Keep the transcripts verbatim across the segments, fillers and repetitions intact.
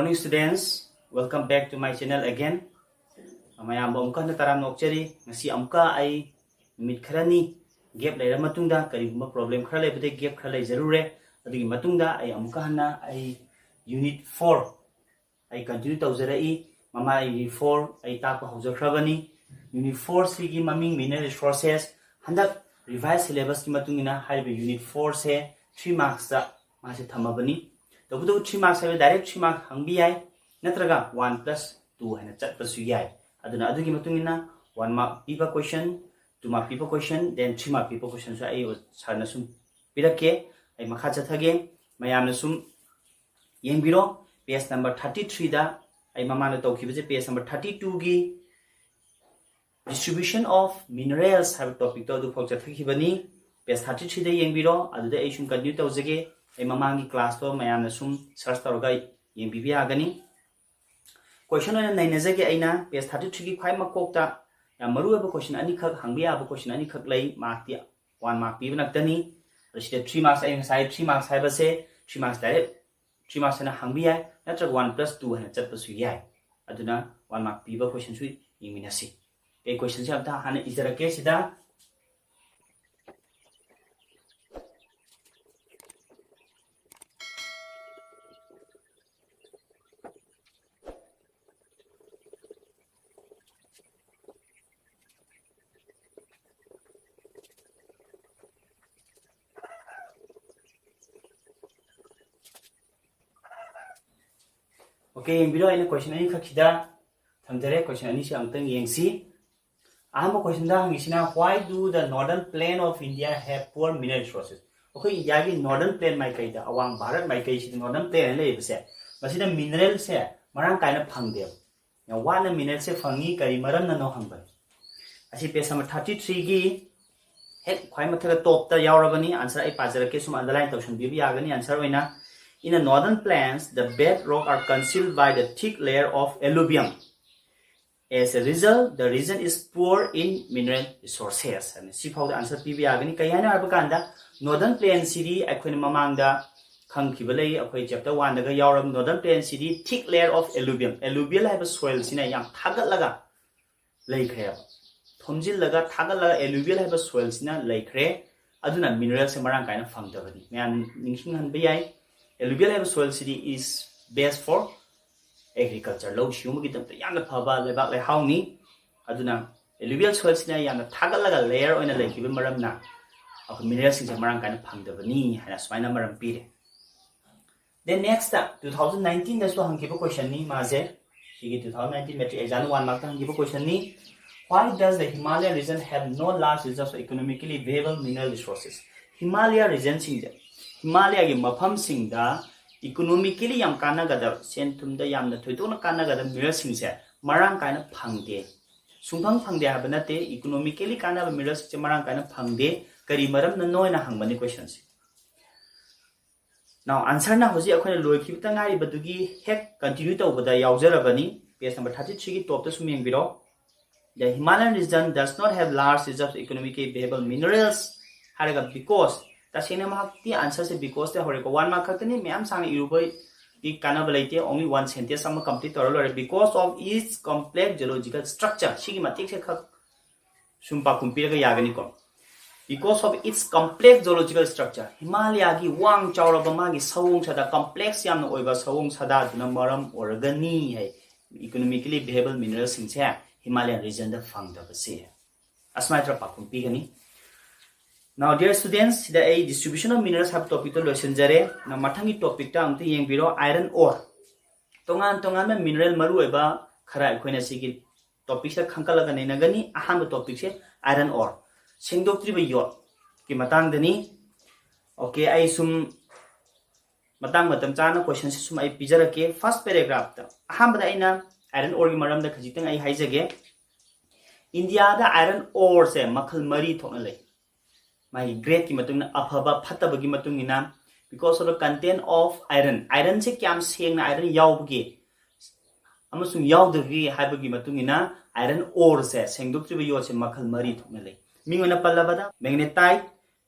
Morning students, welcome back to my channel again. ꯃꯌꯥꯝꯕꯨ ꯑꯃꯨꯛꯀ ꯍꯟꯅ ꯇꯔꯥꯝꯅ ꯑꯣꯛꯆꯔꯤ꯫ ꯉꯁꯤ ꯑꯃꯨꯛꯀ ꯑꯩ ꯅꯨꯃꯤꯠ ꯈꯔꯅꯤ gap ꯂꯩꯔ ꯃꯇꯨꯡꯗ, ꯀꯔꯤꯒꯨꯝꯕ problem ꯈꯔ ꯂꯩꯕꯗꯒꯤ gap ꯈꯔ ꯂꯩꯖꯔꯨꯔꯦ꯫ ꯑꯗꯨꯒꯤ ꯃꯇꯨꯡꯗ ꯑꯩ ꯑꯃꯨꯛꯀ ꯍꯟꯅ ꯑꯩ unit four ꯑꯩ continue ꯇꯧꯖꯔꯛꯏ꯫ ꯃꯃꯥ unit four ꯑꯩ ꯇꯥꯛꯄ ꯍꯧꯖꯈ꯭ꯔꯕꯅꯤ꯫ Unit four ꯁꯤꯒꯤ ꯃꯃꯤꯡ mineral resources꯫ ꯍꯟꯗꯛ revise syllabus ꯀꯤ ꯃꯇꯨꯡ ꯏꯟꯅ ꯍꯥꯏꯔꯤꯕ unit four ꯁꯦ three marks ꯇ ꯃꯥꯁꯦ ꯊꯝꯃꯕꯅꯤ꯫ ꯇꯧꯕꯇꯕꯨ three marks ꯍꯥꯏꯕ direct three mark ꯍꯪꯕ ꯌꯥꯏ, ꯅꯠꯇ꯭ꯔꯒ one plus two ꯍꯥꯏꯅ ꯆꯠꯄꯁꯨ ꯌꯥꯏ꯫ ꯑꯗꯨꯅ ꯑꯗꯨꯒꯤ ꯃꯇꯨꯡ ꯏꯟꯅ one mark ꯄꯤꯕ question, two mark ꯄꯤꯕ question, then three mark ꯄꯤꯕ question ꯁꯨ ꯑꯩ sir ꯅ ꯁꯨꯝ ꯄꯤꯔꯛꯀꯦ꯫ ꯑꯩ ꯃꯈꯥ ꯆꯠꯊꯒꯦ꯫ ꯃꯌꯥꯝꯅ ꯁꯨꯝ ꯌꯦꯡꯕꯤꯔꯣ, page number thirty three ꯗ ꯑꯩ ꯃꯃꯥꯡꯗ ꯇꯧꯈꯤꯕꯁꯦ, page number thirty two ꯒꯤ distribution of minerals ꯍꯥꯏꯕ topic ꯇꯣ ꯑꯗꯨꯐꯥꯎ ꯆꯠꯊꯈꯤꯕꯅꯤ꯫ Page thirty three ꯗ ꯌꯦꯡꯕꯤꯔꯣ, ꯑꯗꯨꯗ ꯑꯩ ꯁꯨꯝ continue ꯇꯧꯖꯒꯦ꯫ ꯑꯩ ꯃꯃꯥꯡꯒꯤ class ꯇꯣ ꯃꯌꯥꯝꯅ ꯁꯨꯝ search ꯇꯧꯔꯒ ꯌꯦꯡꯕꯤꯕ ꯌꯥꯒꯅꯤ꯫ Question ꯑꯣꯏꯅ ꯅꯩꯅꯖꯒꯦ꯫ ꯑꯩꯅ page thirty three ꯒꯤ ꯈ꯭ꯋꯥꯏ ꯃꯀꯣꯛꯇ ꯌꯥꯝ ꯃꯔꯨꯑꯣꯏꯕ question ꯑꯅꯤꯈꯛ, ꯍꯪꯕ ꯌꯥꯕ question ꯑꯅꯤꯈꯛ ꯂꯩ, mark ꯇꯤ one mark ꯄꯤꯕ ꯉꯥꯛꯇꯅꯤ꯫ ꯑꯗ ꯁꯤꯗ three marks, ꯑꯩ ꯉꯁꯥꯏ three marks ꯍꯥꯏꯕꯁꯦ three marks direct three marks ꯍꯥꯏꯅ ꯍꯪꯕ ꯌꯥꯏ, ꯅꯠꯇ꯭ꯔꯒ one plus two ꯍꯥꯏꯅ ꯆꯠꯄꯁꯨ ꯌꯥꯏ꯫ ꯑꯗꯨꯅ one mark ꯄꯤꯕ question ꯁꯨ ꯌꯦꯡꯃꯤꯟꯅꯁꯤ꯫ ꯑꯩ question ꯁꯦ ꯑꯝꯇ ꯍꯥꯟꯅ ꯏꯖꯔꯛꯀꯦ ꯁꯤꯗ꯫ Okay, ꯌꯦꯡꯕꯤꯔꯣ, ꯑꯩꯅ question ꯑꯅꯤꯈꯛ ꯁꯤꯗ ꯊꯝꯖꯔꯦ꯫ Question ꯑꯅꯤꯁꯤ ꯑꯃꯨꯛꯇꯪ ꯌꯦꯡꯁꯤ꯫ ꯑꯍꯥꯟꯕ question the ꯍꯪꯉꯤꯁꯤꯅ, "Why do the northern plain of India have poor mineral resources?" ꯑꯩꯈꯣꯏ ꯏꯟꯗꯤꯌꯥꯒꯤ northern plain ꯃꯥꯏꯀꯩꯗ, ꯑꯋꯥꯡ ꯚꯥꯔꯠ ꯃꯥꯏꯀꯩꯁꯤꯗ northern plain ꯍꯥꯏꯅ ꯂꯩꯔꯤꯕꯁꯦ, ꯃꯁꯤꯗ mineral ꯁꯦ ꯃꯔꯥꯡ ꯀꯥꯏꯅ ꯐꯪꯗꯦꯕ꯫ ꯌꯥꯝ ꯋꯥꯅ mineral ꯁꯦ ꯐꯪꯉꯤ, ꯀꯔꯤ ꯃꯔꯝꯅꯅꯣ ꯍꯪꯕꯅꯤ꯫ ꯑꯁꯤ page number thirty three ꯒꯤ ꯍꯦꯛ ꯈ꯭ꯋꯥꯏ ꯃꯊꯛꯇ top ꯇ ꯌꯥꯎꯔꯕꯅꯤ꯫ Answer ꯑꯩ ꯄꯥꯖꯔꯛꯀꯦ, ꯁꯨꯝ underline ꯇꯧꯁꯟꯕꯤꯕ ꯌꯥꯒꯅꯤ꯫ Answer ꯑꯣꯏꯅ, "In the northern plains, the bedrock are concealed by the thick layer of alluvium. As a result, the region is poor in mineral resources." ꯍꯥꯏꯅ ꯁꯤ ꯐꯥꯎꯗ answer ꯄꯤꯕ ꯌꯥꯒꯅꯤ꯫ ꯀꯩ ꯍꯥꯏꯅ ꯍꯥꯏꯕ ꯀꯥꯟꯗ, northern plain ꯁꯤꯗꯤ ꯑꯩꯈꯣꯏꯅ ꯃꯃꯥꯡꯗ ꯈꯪꯈꯤꯕ ꯂꯩ, ꯑꯩꯈꯣꯏ ꯆꯦꯞꯇꯔ ꯋꯥꯟꯗꯒ ꯌꯥꯎꯔꯕ꯫ ꯅꯣꯔꯗꯔꯟ ꯄ꯭ꯂꯦꯟꯁꯤꯗꯤ ꯊꯤꯛ ꯂꯦꯌꯔ ꯑꯣꯐ ꯑꯦꯂꯨꯕꯤꯌꯝ, ꯑꯦꯂꯨꯕꯤꯌꯜ ꯍꯥꯏꯕ ꯁꯣꯏꯜꯁꯤꯅ ꯌꯥꯝ ꯊꯥꯒꯠꯂꯒ ꯂꯩꯈ꯭ꯔꯦꯕ꯫ ꯊꯣꯝꯖꯤꯜꯂꯒ ꯊꯥꯒꯠꯂꯒ ꯑꯦꯂꯨꯕꯤꯌꯜ ꯍꯥꯏꯕ ꯁꯣꯏꯜꯁꯤꯅ ꯂꯩꯈ꯭ꯔꯦ꯫ ꯑꯗꯨꯅ ꯃꯤꯅꯔꯦꯜꯁꯦ ꯃꯔꯥꯡ ꯀꯥꯏꯅ ꯐꯪꯗꯕꯅꯤ꯫ ꯃꯌꯥꯝ ꯅꯤꯡꯁꯤꯡꯍꯟꯕ ꯌꯥꯏ, ꯑꯦꯂꯨꯕꯤꯌꯜ ꯍꯥꯏꯕ ꯁꯣꯏꯜꯁꯤꯗꯤ is best for agriculture, ꯂꯧꯎ ꯁꯤꯡꯎꯕꯒꯤꯗꯃꯛꯇ ꯌꯥꯝꯅ ꯐꯕ ꯂꯩꯕꯥꯛ ꯂꯩꯍꯥꯎꯅꯤ꯫ ꯑꯗꯨꯅ ꯑꯦꯂꯨꯕꯤꯌꯜ ꯁꯣꯏꯜꯁꯤꯅ ꯌꯥꯝꯅ ꯊꯥꯒꯠꯂꯒ ꯂꯦꯌꯔ ꯑꯣꯏꯅ ꯂꯩꯈꯤꯕ ꯃꯔꯝꯅ ꯑꯩꯈꯣꯏ ꯃꯤꯅꯔꯦꯜꯁꯤꯡꯁꯦ ꯃꯔꯥꯡ ꯀꯥꯏꯅ ꯐꯪꯗꯕꯅꯤ ꯍꯥꯏꯅ ꯁꯨꯃꯥꯏꯅ ꯃꯔꯝ ꯄꯤꯔꯦ꯫ Then next two thousand nineteenꯗꯁꯨ ꯍꯪꯈꯤꯕ questionꯅꯤ ꯃꯥꯁꯦ꯫ ꯁꯤꯒꯤ two thousand nineteen matric exam one markꯇ ꯍꯪꯈꯤꯕ questionꯅꯤ꯫ Why does the Himalayan region have no large reserves of economically viable mineral resources? Himalaya ꯔꯤꯖꯟꯁꯤꯡꯁꯦ, ꯍꯤꯃꯥꯂꯌꯥꯒꯤ ꯃꯐꯝꯁꯤꯡꯗ ꯏꯀꯣꯅꯣꯃꯤꯀꯦꯂꯤ ꯌꯥꯝ ꯀꯥꯟꯅꯒꯗꯕ, ꯁꯦꯟ ꯊꯨꯝꯗ ꯌꯥꯝꯅ ꯊꯣꯏꯗꯣꯛꯅ ꯀꯥꯟꯅꯒꯗꯕ ꯃꯤꯅꯔꯦꯜꯁꯤꯡꯁꯦ ꯃꯔꯥꯡ ꯀꯥꯏꯅ ꯐꯪꯗꯦ꯫ ꯁꯨꯡꯐꯪ ꯐꯪꯗꯦ ꯍꯥꯏꯕ ꯅꯠꯇꯦ, ꯏꯀꯣꯅꯣꯃꯤꯀꯦꯂꯤ ꯀꯥꯟꯅꯕ ꯃꯤꯅꯔꯦꯜꯁꯤꯡꯁꯦ ꯃꯔꯥꯡ ꯀꯥꯏꯅ ꯐꯪꯗꯦ꯫ ꯀꯔꯤ ꯃꯔꯝꯅꯅꯣ ꯍꯥꯏꯅ ꯍꯪꯕꯅꯤ questionꯁꯦ꯫ Now answerꯅ ꯍꯧꯖꯤꯛ ꯑꯩꯈꯣꯏꯅ ꯂꯣꯏꯈꯤꯕꯇ ꯉꯥꯏꯔꯤꯕꯗꯨꯒꯤ ꯍꯦꯛ continue ꯇꯧꯕꯗ ꯌꯥꯎꯖꯔꯕꯅꯤ꯫ Page number thirty threeꯒꯤ topꯇ ꯁꯨꯝ ꯌꯦꯡꯕꯤꯔꯣ꯫ The Himalayan region does not have large reserves of economically viable minerals ꯍꯥꯏꯔꯒ because, ꯇꯁꯦꯡꯅꯃꯛꯇꯤ answerꯁꯦ becauseꯇ ꯍꯧꯔꯦꯀꯣ꯫ One mark ꯈꯛꯇꯅꯤ, ꯃꯌꯥꯝ ꯁꯥꯡꯅ ꯏꯔꯨꯕꯒꯤ ꯀꯥꯟꯅꯕ ꯂꯩꯇꯦ꯫ Only one sentence ꯑꯃ complete ꯇꯧꯔ ꯂꯣꯏꯔꯦ꯫ Because of its complex geological structure, ꯁꯤꯒꯤ ꯃꯇꯦꯛꯁꯦ ꯈꯛ ꯁꯨꯝ ꯄꯥꯎꯈꯨꯝ ꯄꯤꯔꯒ ꯌꯥꯒꯅꯤꯀꯣ꯫ Because of its complex geological structure, ꯍꯤꯃꯥꯂꯌꯥꯒꯤ ꯋꯥꯡ ꯆꯥꯎꯔꯕ ꯃꯥꯒꯤ ꯁꯑꯣꯡ ꯁꯥꯗꯥ, complex ꯌꯥꯝꯅ ꯑꯣꯏꯕ ꯁꯑꯣꯡ ꯁꯥꯗꯥꯗꯨꯅ ꯃꯔꯝ ꯑꯣꯏꯔꯒꯅꯤ ꯍꯥꯏ economically viable mineralꯁꯤꯡꯁꯦ Himalayan regionꯗ ꯐꯪꯗꯕꯁꯦ꯫ ꯑꯁꯨꯃꯥꯏꯅ ꯇꯧꯔ ꯄꯥꯎꯈꯨꯝ ꯄꯤꯒꯅꯤ꯫ Now dear students, ꯁꯤꯗ ꯑꯩ distribution of minerals ꯍꯥꯏꯕ topicꯇꯣ ꯂꯣꯏꯁꯤꯟꯖꯔꯦ꯫ Now ꯃꯊꯪꯒꯤ topicꯇ ꯑꯃꯨꯛꯇ ꯌꯦꯡꯕꯤꯔꯣ, iron ore꯫ ꯇꯣꯉꯥꯟ ꯇꯣꯉꯥꯟꯕ mineral ꯃꯔꯨꯑꯣꯏꯕ ꯈꯔ ꯑꯩꯈꯣꯏꯅ ꯁꯤꯒꯤ topicꯁꯤꯗ ꯈꯟꯒꯠꯂꯒ ꯅꯩꯅꯒꯅꯤ꯫ ꯑꯍꯥꯟꯕ topicꯁꯦ iron ore, ꯁꯦꯡꯗꯣꯛꯇ꯭ꯔꯤꯕ ꯌꯣꯠꯀꯤ ꯃꯇꯥꯡꯗꯅꯤ꯫ Okay, ꯑꯩ ꯁꯨꯝ ꯃꯇꯥꯡ ꯃꯇꯝ ꯆꯥꯅ questionꯁꯦ ꯁꯨꯝ ꯑꯩ ꯄꯤꯖꯔꯛꯀꯦ꯫ First paragraphꯇ ꯑꯍꯥꯟꯕꯗ ꯑꯩꯅ iron oreꯒꯤ ꯃꯔꯝꯗ ꯈꯖꯤꯛꯇꯪ ꯑꯩ ꯍꯥꯏꯖꯒꯦ꯫ ꯏꯟꯗꯤꯌꯥꯗ iron oreꯁꯦ ꯃꯈꯜ ꯃꯔꯤ ꯊꯣꯛꯅ ꯂꯩ꯫ ꯃꯥꯒꯤ gradeꯀꯤ ꯃꯇꯨꯡ ꯏꯟꯅ, ꯑꯐꯕ ꯐꯠꯇꯕꯒꯤ ꯃꯇꯨꯡ ꯏꯟꯅ, because of the content of iron, ironꯁꯦ ꯀꯌꯥꯝ ꯁꯦꯡꯅ iron ꯌꯥꯎꯕꯒꯦ ꯑꯃꯁꯨꯡ ꯌꯥꯎꯗꯕꯒꯦ ꯍꯥꯏꯕꯒꯤ ꯃꯇꯨꯡ ꯏꯟꯅ iron oreꯁꯦ, ꯁꯦꯡꯗꯣꯛꯇ꯭ꯔꯤꯕ ꯌꯣꯠꯁꯦ ꯃꯈꯜ ꯃꯔꯤ ꯊꯣꯛꯅ ꯂꯩ꯫ ꯃꯤꯡ ꯑꯣꯏꯅ ꯄꯜꯂꯕꯗ magnetite,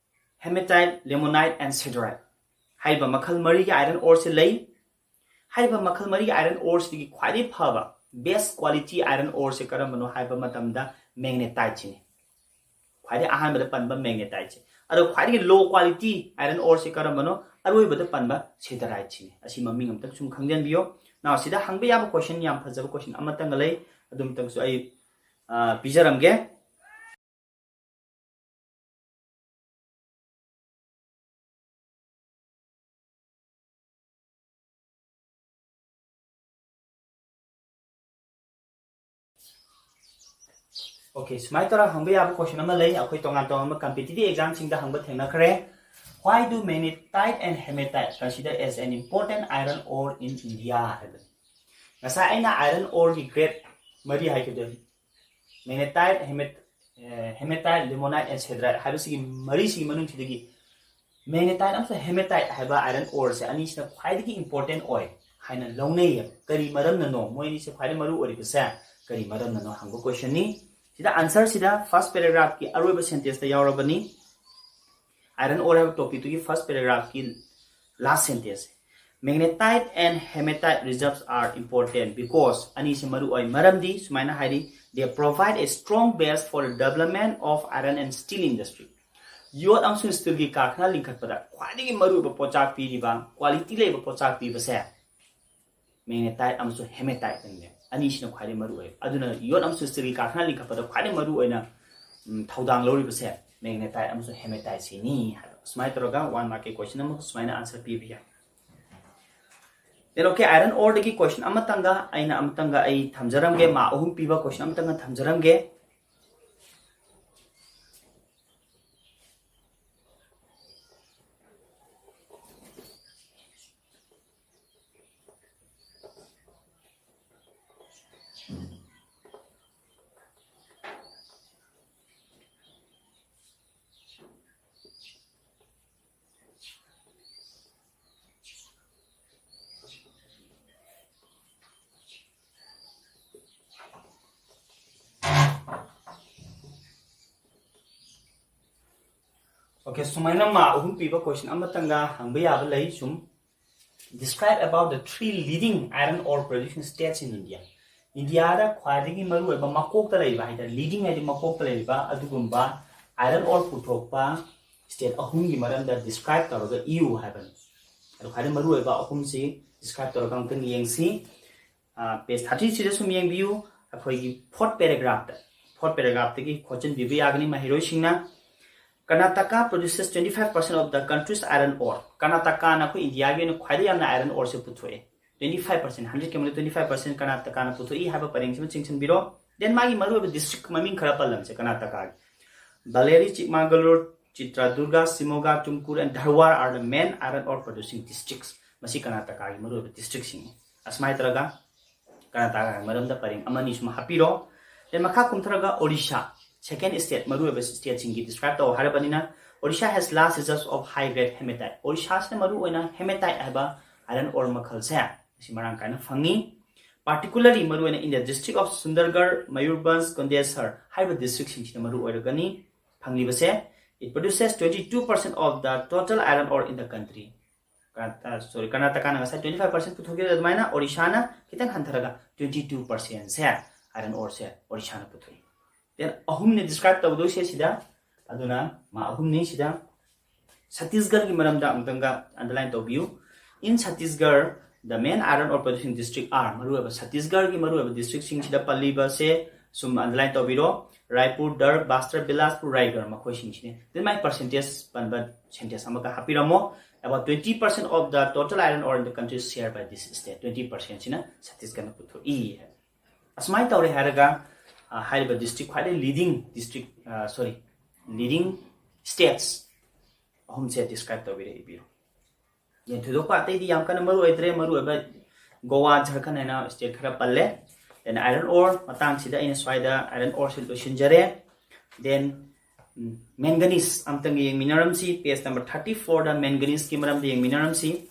hematite, limonite and siderite꯫ ꯍꯥꯏꯔꯤꯕ ꯃꯈꯜ ꯃꯔꯤꯒꯤ iron ore ꯁꯦ ꯂꯩ꯫ ꯍꯥꯏꯔꯤꯕ ꯃꯈꯜ ꯃꯔꯤꯒꯤ iron ore ꯁꯤꯗꯒꯤ ꯈ꯭ꯋꯥꯏꯗꯒꯤ ꯐꯕ, best quality iron ore ꯁꯦ ꯀꯔꯝꯕꯅꯣ ꯍꯥꯏꯕ ꯃꯇꯝꯗ magnetite ꯁꯤꯅꯤ꯫ ꯈ꯭ꯋꯥꯏꯗꯒꯤ ꯑꯍꯥꯟꯕꯗ ꯄꯟꯕ magnetite ꯁꯦ꯫ ꯑꯗꯣ ꯈ꯭ꯋꯥꯏꯗꯒꯤ low quality iron ore ꯁꯦ ꯀꯔꯝꯕꯅꯣ? ꯑꯔꯣꯏꯕꯗ ꯄꯟꯕ siderite ꯁꯤꯅꯤ꯫ ꯑꯁꯤ ꯃꯃꯤꯡ ꯑꯝꯇꯪ ꯁꯨꯝ ꯈꯪꯖꯟꯕꯤꯌꯣ꯫ Now ꯁꯤꯗ ꯍꯪꯕ ꯌꯥꯕ question, ꯌꯥꯝ ꯐꯖꯕ question ꯑꯃꯇꯪꯒ ꯂꯩ, ꯑꯗꯨꯝꯇꯪꯁꯨ ꯑꯩ, ꯑ, ꯄꯤꯖꯔꯝꯒꯦ꯫ Okay, ꯁꯨꯃꯥꯏꯅ ꯇꯧꯔꯒ ꯍꯪꯕ ꯌꯥꯕ question ꯑꯃ ꯂꯩ, ꯑꯩꯈꯣꯏ ꯇꯣꯉꯥꯟ ꯇꯣꯉꯥꯟꯕ competitive exam ꯁꯤꯡꯗ ꯍꯪꯕ ꯊꯦꯡꯅꯈ꯭ꯔꯦ꯫ Why do magnetite and hematite consider as an important iron ore in India? ꯍꯥꯏꯕꯅꯤ꯫ ꯉꯁꯥꯏ ꯑꯩꯅ iron ore ꯒꯤ grade ꯃꯔꯤ ꯍꯥꯏꯈꯤꯕꯗꯣ, magnetite, hemat-, A, hematite, limonite and siderite ꯍꯥꯏꯕꯁꯤꯒꯤ ꯃꯔꯤꯁꯤꯒꯤ ꯃꯅꯨꯡꯁꯤꯗꯒꯤ magnetite ꯑꯃꯁꯨꯡ hematite ꯍꯥꯏꯕ iron ore ꯁꯦ ꯑꯅꯤꯁꯤꯅ ꯈ꯭ꯋꯥꯏꯗꯒꯤ important ꯑꯣꯏ ꯍꯥꯏꯅ ꯂꯧꯅꯩꯌꯦꯕ꯫ ꯀꯔꯤ ꯃꯔꯝꯅꯅꯣ? ꯃꯣꯏ ꯑꯅꯤꯁꯦ ꯈ꯭ꯋꯥꯏꯗꯒꯤ ꯃꯔꯨ ꯑꯣꯏꯔꯤꯕꯁꯦ ꯀꯔꯤ ꯃꯔꯝꯅꯅꯣ ꯍꯪꯕ question ꯅꯤ꯫ ꯁꯤꯗ answer ꯁꯤꯗ first paragraph ꯀꯤ ꯑꯔꯣꯏꯕ sentence ꯇ ꯌꯥꯎꯔꯕꯅꯤ꯫ Iron ore ꯍꯥꯏꯕ topic ꯇꯨꯒꯤ first paragraph ꯀꯤ last sentence꯫ Magnetite and hematite reserves are important because, ꯑꯅꯤꯁꯤ ꯃꯔꯨ ꯑꯣꯏ ꯃꯔꯝꯗꯤ ꯁꯨꯃꯥꯏꯅ ꯍꯥꯏꯔꯤ, they provide a strong base for the development of iron and steel industry꯫ ꯌꯣꯠ ꯑꯃꯁꯨꯡ steel ꯒꯤ ꯀꯥꯔꯈꯥꯅ ꯂꯤꯡꯈꯠꯄꯗ ꯈ꯭ꯋꯥꯏꯗꯒꯤ ꯃꯔꯨꯑꯣꯏꯕ ꯄꯣꯠꯆꯥꯛ ꯄꯤꯔꯤꯕ, quality ꯂꯩꯕ ꯄꯣꯠꯆꯥꯛ ꯄꯤꯕꯁꯦ magnetite ꯑꯃꯁꯨꯡ hematite ꯑꯅꯤꯅꯦ꯫ ꯑꯅꯤꯁꯤꯅ ꯈ꯭ꯋꯥꯏꯗꯒꯤ ꯃꯔꯨ ꯑꯣꯏ꯫ ꯑꯗꯨꯅ ꯌꯣꯠ ꯑꯃꯁꯨꯡ steel ꯒꯤ ꯀꯥꯔꯈꯥꯅ ꯂꯤꯡꯈꯠꯄꯗ ꯈ꯭ꯋꯥꯏꯗꯒꯤ ꯃꯔꯨ ꯑꯣꯏꯅ, ꯎꯝ, ꯊꯧꯗꯥꯡ ꯂꯧꯔꯤꯕꯁꯦ magnetite ꯑꯃꯁꯨꯡ hematite ꯁꯤꯅꯤ ꯍꯥꯏꯕ꯫ ꯁꯨꯃꯥꯏꯅ ꯇꯧꯔꯒ one mark ꯀꯤ question ꯑꯃ ꯁꯨꯃꯥꯏꯅ answer ꯄꯤꯕ ꯌꯥꯏ꯫ Then, okay, iron ore ꯗꯒꯤ question ꯑꯃꯇꯪꯒ ꯑꯩꯅ ꯑꯃꯇꯪꯒ ꯑꯩ ꯊꯝꯖꯔꯝꯒꯦ, mark ꯑꯍꯨꯝ ꯄꯤꯕ question ꯑꯃꯇꯪꯒ ꯊꯝꯖꯔꯝꯒꯦ꯫ Okay, ꯁꯨꯃꯥꯏꯅ ꯃꯥ ꯑꯍꯨꯝ ꯄꯤꯕ question ꯑꯃꯇꯪꯒ ꯍꯪꯕ ꯌꯥꯕ ꯂꯩ꯫ ꯁꯨꯝ, describe about the three leading iron ore producing states in India. ꯏꯟꯗꯤꯌꯥꯗ ꯈ꯭ꯋꯥꯏꯗꯒꯤ ꯃꯔꯨꯑꯣꯏꯕ ꯃꯀꯣꯛꯇ ꯂꯩꯕ ꯍꯥꯏꯇꯥꯔꯦ, leading ꯍꯥꯏꯗꯤ ꯃꯀꯣꯛꯇ ꯂꯩꯔꯤꯕ ꯑꯗꯨꯒꯨꯝꯕ iron ore ꯄꯨꯊꯣꯛꯄ state ꯑꯍꯨꯝꯒꯤ ꯃꯔꯝꯗ describe ꯇꯧꯔꯒ ꯏꯌꯨ ꯍꯥꯏꯕꯅꯤ꯫ ꯑꯗꯣ ꯈ꯭ꯋꯥꯏꯗꯒꯤ ꯃꯔꯨꯑꯣꯏꯕ ꯑꯍꯨꯝꯁꯤ describe ꯇꯧꯔꯒ ꯑꯃꯨꯛꯇꯪ ꯌꯦꯡꯁꯤ꯫ Page thirty ꯁꯤꯗ ꯁꯨꯝ ꯌꯦꯡꯕꯤꯌꯨ꯫ ꯑꯩꯈꯣꯏꯒꯤ fourth paragraphꯇ, fourth paragraphꯇꯒꯤ ꯈꯣꯠꯆꯤꯟꯕꯤꯕ ꯌꯥꯒꯅꯤ ꯃꯍꯩꯔꯣꯏꯁꯤꯡꯅ꯫ Karnataka produces twenty five percent of the country's iron ore. ꯀꯔꯅꯥꯇꯀꯥꯅ ꯑꯩꯈꯣꯏ ꯏꯟꯗꯤꯌꯥꯒꯤ ꯑꯣꯏꯅ ꯈ꯭ꯋꯥꯏꯗꯒꯤ ꯌꯥꯝꯅ iron oreꯁꯦ ꯄꯨꯊꯣꯛꯑꯦ꯫ Twenty five percent, hundred ꯀꯤ ꯃꯅꯨꯡꯗ twenty five percent ꯀꯔꯅꯥꯇꯀꯥꯅ ꯄꯨꯊꯣꯛꯏ ꯍꯥꯏꯕ ꯄꯔꯦꯡꯁꯤꯃ ꯆꯤꯡꯁꯤꯟꯕꯤꯔꯣ꯫ Then ꯃꯥꯒꯤ ꯃꯔꯨꯑꯣꯏꯕ district ꯃꯃꯤꯡ ꯈꯔ ꯄꯜꯂꯝꯁꯦ ꯀꯔꯅꯥꯇꯀꯥꯒꯤ꯫ Bellary, Chikmagalur, Chitradurga, Shimoga, Tumkur and Dharwad are the main iron ore producing districts. ꯃꯁꯤ ꯀꯔꯅꯥꯇꯀꯥꯒꯤ ꯃꯔꯨꯑꯣꯏꯕ districtꯁꯤꯡꯅꯤ꯫ ꯑꯁꯨꯃꯥꯏꯅ ꯇꯧꯔꯒ ꯀꯔꯅꯥꯇꯀꯥꯒꯤ ꯃꯔꯝꯗ ꯄꯔꯦꯡ ꯑꯃꯅꯤ ꯁꯨꯝ ꯍꯥꯞꯄꯤꯔꯣ꯫ Then ꯃꯈꯥ ꯀꯨꯝꯊꯔꯒ Odisha, second state, ꯃꯔꯨꯑꯣꯏꯕ stateꯁꯤꯡꯒꯤ describe ꯇꯧ ꯍꯥꯏꯔꯕꯅꯤꯅ, Odisha has large reserves of high grade hematite. Odishaꯁꯤꯅ ꯃꯔꯨꯑꯣꯏꯅ hematite ꯍꯥꯏꯕ iron ore ꯃꯈꯜꯁꯦ ꯃꯁꯤ ꯃꯔꯥꯡ ꯀꯥꯏꯅ ꯐꯪꯉꯤ꯫ Particularly ꯃꯔꯨꯑꯣꯏꯅ in the district of Sundargarh, Mayurbhanj, Kondesar ꯍꯥꯏꯔꯤꯕ districtꯁꯤꯡꯁꯤꯗ ꯃꯔꯨ ꯑꯣꯏꯔꯒꯅꯤ ꯐꯪꯂꯤꯕꯁꯦ꯫ It produces twenty two percent of the total iron ore in the country. ꯀꯔꯅꯥ-, sorry, ꯀꯔꯅꯥꯇꯀꯥꯅ ꯉꯁꯥꯏ twenty five percent ꯄꯨꯊꯣꯛꯈꯤꯕꯗ ꯑꯗꯨꯃꯥꯏꯅ Odishaꯅ ꯈꯤꯇꯪ ꯍꯟꯊꯔꯒ twenty two percentꯁꯦ iron oreꯁꯦ Odishaꯅ ꯄꯨꯊꯣꯛꯏ꯫ Then ꯑꯍꯨꯝꯅꯤ describe ꯇꯧꯗꯣꯏꯁꯦ ꯁꯤꯗ, ꯑꯗꯨꯅ ꯃꯥ ꯑꯍꯨꯝꯅꯤ ꯁꯤꯗ꯫ ꯁꯠꯇꯤꯁꯒꯔꯒꯤ ꯃꯔꯝꯗ ꯑꯃꯨꯛꯇꯪꯒ underline ꯇꯧꯕꯤꯌꯨ꯫ In Chhattisgarh, the main iron ore producing district are, ꯃꯔꯨꯑꯣꯏꯕ ꯁꯠꯇꯤꯁꯒꯔꯒꯤ ꯃꯔꯨꯑꯣꯏꯕ districtꯁꯤꯡꯁꯤꯗ ꯄꯜꯂꯤꯕꯁꯦ ꯁꯨꯝ underline ꯇꯧꯕꯤꯔꯣ꯫ ꯔꯥꯏꯄꯨꯔ, ꯗꯔ, ꯕꯥꯁꯇꯔ, ꯕꯤꯂꯥꯁꯄꯨꯔ, ꯔꯥꯏꯒꯔ ꯃꯈꯣꯏꯁꯤꯡꯁꯤꯅꯤ꯫ Then ꯃꯥꯏ percentage ꯄꯟꯕ sentence ꯑꯃꯒ ꯍꯥꯞꯄꯤꯔꯝꯃꯣ꯫ About twenty percent of the total iron ore in the country is shared by this state. Twenty percentꯁꯤꯅ ꯁꯠꯇꯤꯁꯒꯔꯅ ꯄꯨꯊꯣꯛꯏ꯫ ꯑꯁꯨꯃꯥꯏꯅ ꯇꯧꯔꯦ ꯍꯥꯏꯔꯒ, ꯑ, ꯍꯥꯏꯔꯤꯕ district ꯈ꯭ꯋꯥꯏꯗꯒꯤ leading district, ꯑ, sorry, leading states ꯑꯍꯨꯝꯁꯦ describe ꯇꯧꯕꯤꯔꯛꯏ, ꯏꯕꯤꯌꯨ꯫ ꯌꯦꯟ ꯊꯣꯏꯗꯣꯛꯄ ꯑꯇꯩꯗꯤ ꯌꯥꯝ ꯀꯟꯅ ꯃꯔꯨ ꯑꯣꯏꯗ꯭ꯔꯦ, ꯃꯔꯨ ꯑꯣꯏꯕ ꯒꯣꯋꯥ, ꯖꯔꯈꯟ ꯍꯥꯏꯅ state ꯈꯔ ꯄꯜꯂꯦ꯫ Then iron ore ꯃꯇꯥꯡꯁꯤꯗ ꯑꯩꯅ ꯁ꯭ꯋꯥꯏꯗ iron oreꯁꯦ ꯂꯣꯏꯁꯤꯟꯖꯔꯦ꯫ Then, ꯎꯝ, manganese ꯑꯝꯇꯪ ꯌꯦꯡꯃꯤꯟꯅꯔꯝꯁꯤ, page number thirty fourꯗ manganeseꯀꯤ ꯃꯔꯝꯗ ꯌꯦꯡꯃꯤꯟꯅꯔꯝꯁꯤ꯫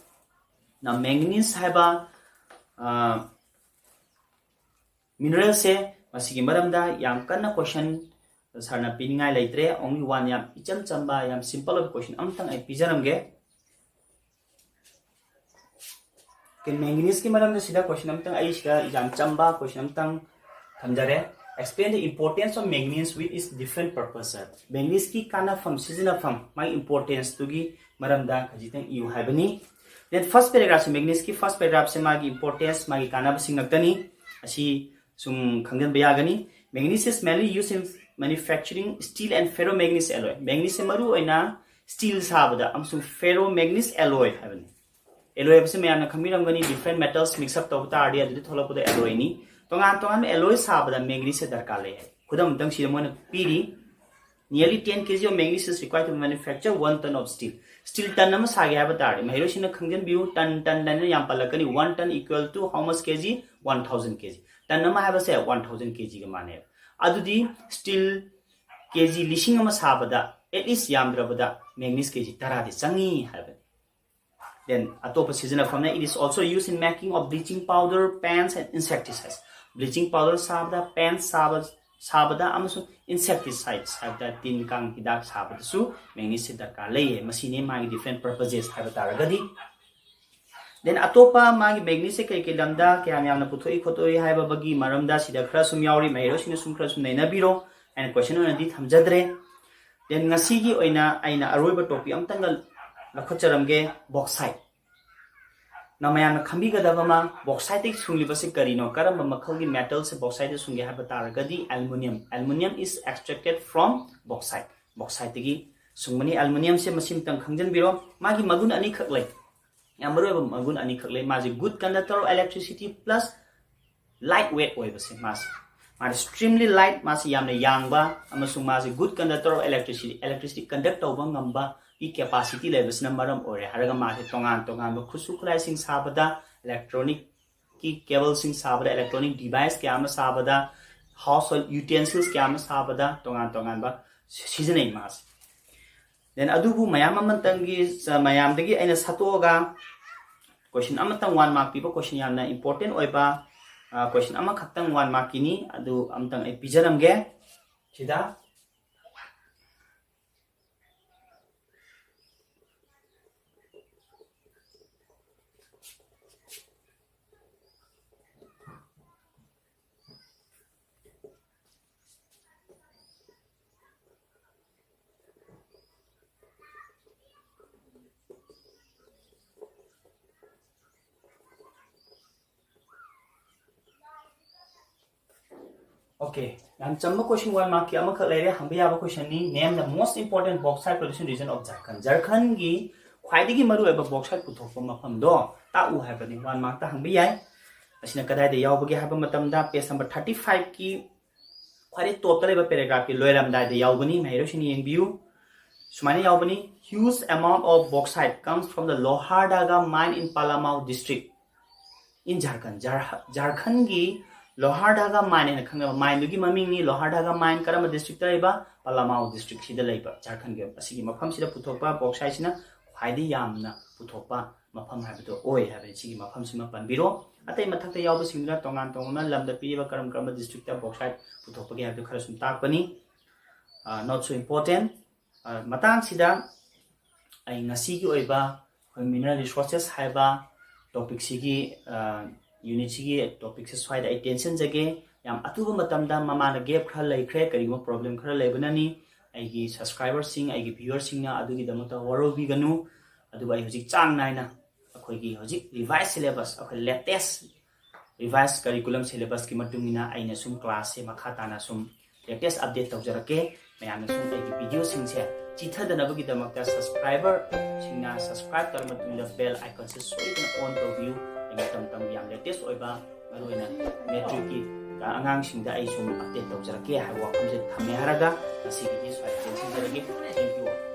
Now, manganese ꯍꯥꯏꯕ, ꯑ, mineralꯁꯦ ꯃꯁꯤꯒꯤ ꯃꯔꯝꯗ ꯌꯥꯝ ꯀꯟꯅ question ꯁꯥꯔꯅ ꯄꯤꯅꯤꯡꯉꯥꯏ ꯂꯩꯇ꯭ꯔꯦ꯫ Only one, ꯌꯥꯝ ꯏꯆꯝ ꯆꯝꯕ, ꯌꯥꯝ simple ꯑꯣꯏꯕ question ꯑꯃꯇꯪ ꯑꯩ ꯄꯤꯖꯔꯝꯒꯦ꯫ Manganese ꯀꯤ ꯃꯔꯝꯗ ꯁꯤꯗ question ꯑꯃꯇꯪ, ꯑꯩ ꯁꯤꯗ ꯌꯥꯝ ꯆꯝꯕ question ꯑꯃꯇꯪ ꯊꯝꯖꯔꯦ꯫ Explain the importance of manganese with its different purpose꯫ Manganese ꯀꯤ ꯀꯥꯟꯅꯐꯝ, ꯁꯤꯖꯤꯟꯅꯐꯝ, ꯃꯥꯒꯤ importance ꯇꯨꯒꯤ ꯃꯔꯝꯗ ꯈꯖꯤꯛꯇꯪ ꯏꯌꯨ ꯍꯥꯏꯕꯅꯤ꯫ Then first paragraph ꯁꯦ, manganese ꯀꯤ first paragraph ꯁꯦ ꯃꯥꯒꯤ importance, ꯃꯥꯒꯤ ꯀꯥꯟꯅꯕꯁꯤꯡ ꯉꯥꯛꯇꯅꯤ꯫ ꯑꯁꯤ ꯁꯨꯝ ꯈꯪꯖꯤꯟꯕ ꯌꯥꯒꯅꯤ꯫ Manganese is mainly used in manufacturing steel and ferromanganese alloy꯫ Manganese ꯁꯦ ꯃꯔꯨ ꯑꯣꯏꯅ steel ꯁꯥꯕꯗ ꯑꯃꯁꯨꯡ ferromanganese alloy ꯍꯥꯏꯕꯅꯤ꯫ Alloy ꯍꯥꯏꯕꯁꯤ ꯃꯌꯥꯝꯅ ꯈꯪꯕꯤꯔꯝꯒꯅꯤ, different metals mix up ꯇꯧꯕ ꯇꯥꯔꯗꯤ ꯑꯗꯨꯗꯤ ꯊꯣꯛꯂꯛꯄꯗ alloy ꯅꯤ꯫ ꯇꯣꯉꯥꯟ ꯇꯣꯉꯥꯟꯕ alloy ꯁꯥꯕꯗ manganese ꯁꯦ ꯗꯔꯀꯥꯔ ꯂꯩ ꯍꯥꯏ꯫ ꯈꯨꯗꯝ ꯑꯃꯇꯪ ꯁꯤꯗ ꯃꯣꯏꯅ ꯄꯤꯔꯤ, nearly ten K G of manganese is required to manufacture one ton of steel꯫ Steel ton ꯑꯃ ꯁꯥꯒꯦ ꯍꯥꯏꯕ ꯇꯥꯔꯗꯤ, ꯃꯍꯩꯔꯣꯏꯁꯤꯡꯅ ꯈꯪꯖꯤꯟꯕꯤꯌꯨ, ton ton ꯍꯥꯏꯅ ꯌꯥꯝ ꯄꯜꯂꯛꯀꯅꯤ꯫ One ton equal to how much K G? One thousand K G꯫ Ton ꯑꯃ ꯍꯥꯏꯕꯁꯦ one thousand K G ꯒ ꯃꯥꯟꯅꯩ꯫ ꯑꯗꯨꯗꯤ steel K G ꯂꯤꯁꯤꯡ ꯑꯃ ꯁꯥꯕꯗ at least ꯌꯥꯝꯗ꯭ꯔꯕꯗ manganese K G ꯇꯔꯥꯗꯤ ꯆꯪꯉꯤ ꯍꯥꯏꯕꯅꯤ꯫ Then ꯑꯇꯣꯞꯄ ꯁꯤꯖꯤꯟꯅꯐꯝꯅ, it is also used in making of bleaching powder, paints and insecticides꯫ Bleaching powder ꯁꯥꯕꯗ, paint ꯁꯥꯕ, ꯁꯥꯕꯗ ꯑꯃꯁꯨꯡ insecticides ꯍꯥꯏꯕꯗ ꯇꯤꯟ ꯀꯥꯡ ꯍꯤꯗꯥꯛ ꯁꯥꯕꯗꯁꯨ manganese ꯁꯤ ꯗꯔꯀꯥꯔ ꯂꯩꯌꯦ꯫ ꯃꯁꯤꯅꯤ ꯃꯥꯒꯤ different purposes ꯍꯥꯏꯕ ꯇꯥꯔꯒꯗꯤ꯫ Then ꯑꯇꯣꯞꯄ ꯃꯥꯒꯤ manganese ꯁꯦ ꯀꯩ ꯀꯩ ꯂꯝꯗ ꯀꯌꯥꯝ ꯌꯥꯝꯅ ꯄꯨꯊꯣꯛꯏ ꯈꯣꯠꯇꯣꯛꯏ ꯍꯥꯏꯕꯒꯤ ꯃꯔꯝꯗ ꯁꯤꯗ ꯈꯔ ꯁꯨꯝ ꯌꯥꯎꯔꯤ, ꯃꯍꯩꯔꯣꯏꯁꯤꯡꯅ ꯁꯨꯝ ꯈꯔ ꯁꯨꯝ ꯅꯩꯅꯕꯤꯔꯣ꯫ ꯑꯩꯅ question ꯑꯣꯏꯅꯗꯤ ꯊꯝꯖꯗ꯭ꯔꯦ꯫ Then ꯉꯁꯤꯒꯤ ꯑꯣꯏꯅ ꯑꯩꯅ ꯑꯔꯣꯏꯕ topic ꯑꯝꯇꯪꯒ ꯂꯧꯈꯠꯆꯔꯝꯒꯦ, bauxite꯫ ꯅ ꯃꯌꯥꯝꯅ ꯈꯪꯕꯤꯒꯗꯕ ꯑꯃ, bauxite ꯇꯒꯤ ꯁꯨꯡꯂꯤꯕꯁꯤ ꯀꯔꯤꯅꯣ? ꯀꯔꯝꯕ ꯃꯈꯜꯒꯤ metal ꯁꯦ bauxite ꯇꯒꯤ ꯁꯨꯡꯒꯦ ꯍꯥꯏꯕ ꯇꯥꯔꯒꯗꯤ aluminium꯫ Aluminium is extracted from bauxite꯫ Bauxite ꯇꯒꯤ ꯁꯨꯡꯕꯅꯤ꯫ Aluminium ꯁꯦ ꯃꯁꯤꯃꯇꯪ ꯈꯪꯖꯤꯟꯕꯤꯔꯣ꯫ ꯃꯥꯒꯤ ꯃꯒꯨꯟ ꯑꯅꯤꯈꯛ ꯂꯩ꯫ ꯌꯥꯝ ꯃꯔꯨꯑꯣꯏꯕ ꯃꯒꯨꯟ ꯑꯅꯤꯈꯛ ꯂꯩ꯫ ꯃꯥꯁꯦ good conductor of electricity plus light weight ꯑꯣꯏꯕꯁꯦ ꯃꯥꯁꯦ꯫ ꯃꯥꯁꯦ extremely light, ꯃꯥꯁꯦ ꯌꯥꯝꯅ ꯌꯥꯡꯕ, ꯑꯃꯁꯨꯡ ꯃꯥꯁꯦ good conductor of electricity, electricity conduct ꯇꯧꯕ ꯉꯝꯕꯒꯤ capacity ꯂꯩꯕꯁꯤꯅ ꯃꯔꯝ ꯑꯣꯏꯔꯦ ꯍꯥꯏꯔꯒ ꯃꯥꯁꯦ ꯇꯣꯉꯥꯟ ꯇꯣꯉꯥꯟꯕ ꯈꯨꯠꯁꯨ ꯈꯨꯠꯂꯥꯏꯁꯤꯡ ꯁꯥꯕꯗ, electronic ꯀꯤ cable ꯁꯤꯡ ꯁꯥꯕꯗ, electronic device ꯀꯌꯥ ꯑꯃ ꯁꯥꯕꯗ, household utensils ꯀꯌꯥ ꯑꯃ ꯁꯥꯕꯗ ꯇꯣꯉꯥꯟ ꯇꯣꯉꯥꯟꯕ ꯁꯤ-, ꯁꯤꯖꯤꯟꯅꯩ ꯃꯥꯁꯦ꯫ Then ꯑꯗꯨꯕꯨ ꯃꯌꯥꯝ ꯑꯃꯇꯪꯒꯤ, ꯃꯌꯥꯝꯗꯒꯤ ꯑꯩꯅ ꯁꯠꯇꯣꯛꯑꯒ question ꯑꯃꯇꯪ one mark ꯄꯤꯕ, question ꯌꯥꯝꯅ important ꯑꯣꯏꯕ, ꯑ, question ꯑꯃꯈꯛꯇꯪ one mark ꯀꯤꯅꯤ, ꯑꯗꯨ ꯑꯃꯇꯪ ꯑꯩ ꯄꯤꯖꯔꯝꯒꯦ꯫ ꯁꯤꯗ Okay, ꯌꯥꯝ ꯆꯝꯕ question, one mark ꯀꯤ ꯑꯃꯈꯛ ꯂꯩꯔꯦ꯫ ꯍꯪꯕ ꯌꯥꯕ question ꯅꯤ: Name the most important bauxite production region of Jharkhand. ꯖꯔꯈꯟꯒꯤ ꯈ꯭ꯋꯥꯏꯗꯒꯤ ꯃꯔꯨꯑꯣꯏꯕ bauxite ꯄꯨꯊꯣꯛꯄ ꯃꯐꯝꯗꯣ ꯇꯥꯛꯎ ꯍꯥꯏꯕꯅꯤ꯫ One mark ꯇ ꯍꯪꯕ ꯌꯥꯏ꯫ ꯑꯁꯤꯅ ꯀꯗꯥꯏꯗ ꯌꯥꯎꯕꯒꯦ ꯍꯥꯏꯕ ꯃꯇꯝꯗ, page number thirty five ꯀꯤ ꯈ꯭ꯋꯥꯏꯗꯒꯤ top ꯇ ꯂꯩꯕ paragraph ꯀꯤ ꯂꯣꯏꯔꯝꯗꯥꯏꯗ ꯌꯥꯎꯕꯅꯤ꯫ ꯃꯍꯩꯔꯣꯏꯁꯤꯡꯅ ꯌꯦꯡꯕꯤꯌꯨ꯫ ꯁꯨꯃꯥꯏꯅ ꯌꯥꯎꯕꯅꯤ: Huge amount of bauxite comes from the Lohardaga mine in Palamau district in Jharkhand. Jhar-, ꯖꯥꯔꯈꯟꯒꯤ ꯂꯣꯍꯥꯔꯗꯥꯒꯥ mine ꯍꯥꯏꯅ ꯈꯪꯅꯕ mine ꯗꯨꯒꯤ ꯃꯃꯤꯡꯅꯤ꯫ ꯂꯣꯍꯥꯔꯗꯥꯒꯥ mine ꯀꯔꯝꯕ district ꯇ ꯂꯩꯕ? ꯄꯂꯥꯃꯥꯎ district ꯁꯤꯗ ꯂꯩꯕ, ꯖꯥꯔꯈꯟꯒꯤ ꯑꯁꯤꯒꯤ ꯃꯐꯝꯁꯤꯗ ꯄꯨꯊꯣꯛꯄ bauxite ꯁꯤꯅ ꯈ꯭ꯋꯥꯏꯗꯒꯤ ꯌꯥꯝꯅ ꯄꯨꯊꯣꯛꯄ ꯃꯐꯝ ꯍꯥꯏꯕꯗꯣ ꯑꯣꯏ ꯍꯥꯏꯕꯅꯤ꯫ ꯁꯤꯒꯤ ꯃꯐꯝꯁꯤꯃ ꯄꯟꯕꯤꯔꯣ꯫ ꯑꯇꯩ ꯃꯊꯛꯇ ꯌꯥꯎꯕꯁꯤꯡꯗꯨꯅ ꯇꯣꯉꯥꯟ ꯇꯣꯉꯥꯟꯕ ꯂꯝꯗ ꯄꯤꯔꯤꯕ ꯀꯔꯝ ꯀꯔꯝꯕ district ꯇ bauxite ꯄꯨꯊꯣꯛꯄꯒꯦ ꯍꯥꯏꯕꯗꯨ ꯈꯔ ꯁꯨꯝ ꯇꯥꯛꯄꯅꯤ꯫ ꯑ, not so important꯫ ꯑ, ꯃꯇꯥꯡꯁꯤꯗ ꯑꯩ ꯉꯁꯤꯒꯤ ꯑꯣꯏꯕ ꯑꯩꯈꯣꯏ mineral resources ꯍꯥꯏꯕ topic ꯁꯤꯒꯤ, ꯑ, unit ꯁꯤꯒꯤ topic ꯁꯦ ꯁ꯭ꯋꯥꯏꯗ ꯑꯩ ꯇꯦꯟꯁꯤꯟꯖꯒꯦ꯫ ꯌꯥꯝ ꯑꯊꯨꯕ ꯃꯇꯝꯗ, ꯃꯃꯥꯡꯗ gap ꯈꯔ ꯂꯩꯈ꯭ꯔꯦ, ꯀꯔꯤꯒꯨꯝꯕ problem ꯈꯔ ꯂꯩꯕꯅꯅꯤ꯫ ꯑꯩꯒꯤ subscriber ꯁꯤꯡ, ꯑꯩꯒꯤ viewer ꯁꯤꯡꯅ ꯑꯗꯨꯒꯤꯗꯃꯛꯇ ꯋꯥꯔꯧꯕꯤꯒꯅꯨ꯫ ꯑꯗꯨꯒ ꯑꯩ ꯍꯧꯖꯤꯛ ꯆꯥꯡ ꯅꯥꯏꯅ ꯑꯩꯈꯣꯏꯒꯤ ꯍꯧꯖꯤꯛ revise syllabus, ꯑꯩꯈꯣꯏ latest revise curriculum syllabus ꯀꯤ ꯃꯇꯨꯡ ꯏꯟꯅ ꯑꯩꯅ ꯁꯨꯝ class ꯁꯦ ꯃꯈꯥ ꯇꯥꯅ ꯁꯨꯝ latest update ꯇꯧꯖꯔꯛꯀꯦ꯫ ꯃꯌꯥꯝꯅ ꯁꯨꯝ ꯑꯩꯒꯤ video ꯁꯤꯡꯁꯦ ꯆꯤꯊꯗꯅꯕꯒꯤꯗꯃꯛꯇ subscriber ꯁꯤꯡꯅ subscribe ꯇꯧꯔꯕ ꯃꯇꯨꯡꯗ bell icon ꯁꯦ ꯁꯣꯏꯗꯅ on ꯇꯧꯕꯤꯌꯨ꯫ ꯑꯩ ꯃꯇꯝ ꯃꯇꯝꯒꯤ ꯌꯥꯝ latest ꯑꯣꯏꯕ, ꯃꯔꯨꯑꯣꯏꯅ matric ꯀꯤ ꯑꯉꯥꯡꯁꯤꯡꯗ ꯑꯩ ꯁꯨꯝ update ꯇꯧꯖꯔꯛꯀꯦ ꯍꯥꯏꯕ ꯋꯥꯐꯝꯁꯦ ꯊꯝꯃꯦ ꯍꯥꯏꯔꯒ ꯉꯁꯤꯒꯤꯗꯤ ꯁ꯭ꯋꯥꯏꯗ ꯇꯦꯟꯁꯤꯟꯖꯔꯒꯦ꯫ Thank you all꯫